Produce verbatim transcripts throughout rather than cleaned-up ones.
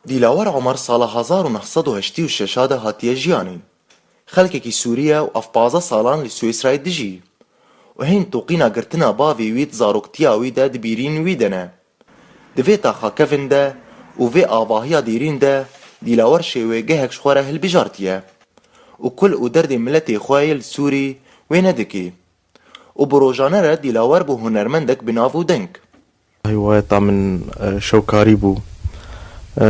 Dîlawer Omer sala hezar û neh sed û heştê û şeş de hatiye jiyanê. Xelkekî Sûrî ye û ev pazdeh salan li Swîsrayê dijî. Û hîn toqîna girtina bavê wî di zaroktiya wî de di bîrîn wî de ne. Di vê taxa kevin de û vê avahiya dêrîn de Dîlawer şêwê gehek ji xwe re hilbijartiye û kul û derdê miletê xwe yê li Sûrî wê nedikê. Û bi rojane re Dîlawer bû hunermendek bi nav û deng. Hiwayeta min, e, şewkarî bû. E,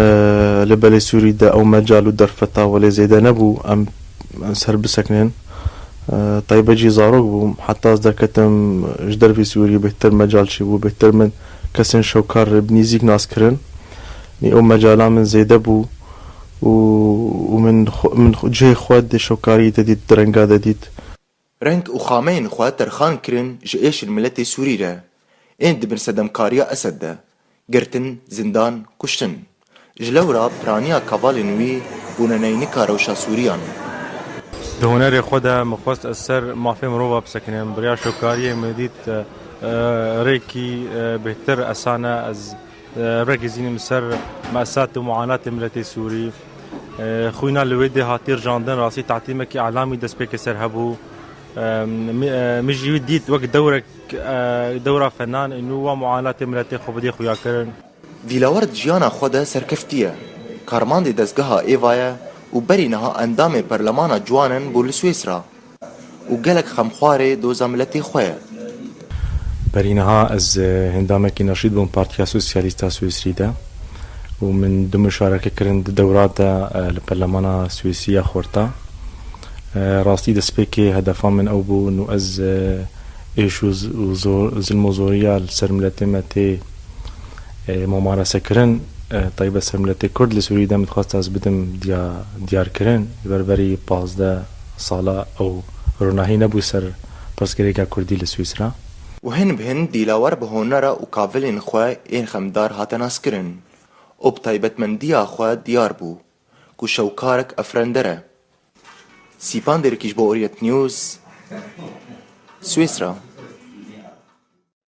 li belê Sûrî de ew mecal û derfeta welê zêde nebû em, em ser bisekinin. E, taybet jî zarok bûm. Heta ez derketim ji dervî Sûrî bêhtir mecal çêbû. Bêhtir min kesên şewkar bi nîzîk nas kirin. Nî ew mecala min zêde bû û, û min xwe, min xwe, cihê xwe di şewkariyê de dît, di renga de dît. Reng û xameyên xwe terxan kirin ji êşên miletê Sûrî re, ên di bin sedemkariya Esed de, girtin, zindan, kuştin. Ji lewra piraniya kavalên wî bûne neynika rewşa Sûriyan. Di hunerê xwe de min xwest ez ser mafê mirova bisekinim. Bi rêya şewkariyê min dît, e, e, rêkî, e, bêhtir esan e. Ez, e, rêkî zînim ser meesat û muanatê miletê Sûrî. E, xwîna li wê dê hatî rijandin, rastî tatilmekî elamî destpêkê ser hebû. Em, mi-, e, min jî wî dît wek dewrek, e, dewra fenan, û nû wa muanatê miletê xwe bidê xuyakirin. Dîlawer di jiyana xwe de serkeftî ye. Karmandê dezgeha Êva ye û berî niha endamê perlemana ciwanan bû li Swîsra û gelek xemxwarê doza miletê xwe ye. Berî niha ez, e, hêndamekî neşîd bûm Partiya Sosyalîst a Swîsrî de û min du muşareke kirin di dewra de, e, li Perlemana Swîsrî ya Xorta. E, rastî destpêkê hedefa min ew bû, nû ez, e, êş û z-, û zor-, zilm û zoriya li ser miletê me tê, e, mumarese kirin, e, taybet ser miletê Kurd li Sûrî de min dixwest ez bidim diya-, diyarkirin. Ji ber berî pazdeh sala ew ronahî nebû ser pirsgirêka Kurdî li Swîsra. Û hin bi hin Dîlawer bi honera û kavilên xwe ên xemdar hate naskirin û bi taybetmendiya xwe diyar bû ku şewkarek efrender e. Sîpan Dêrikî ji bo Orient News, Swîsra.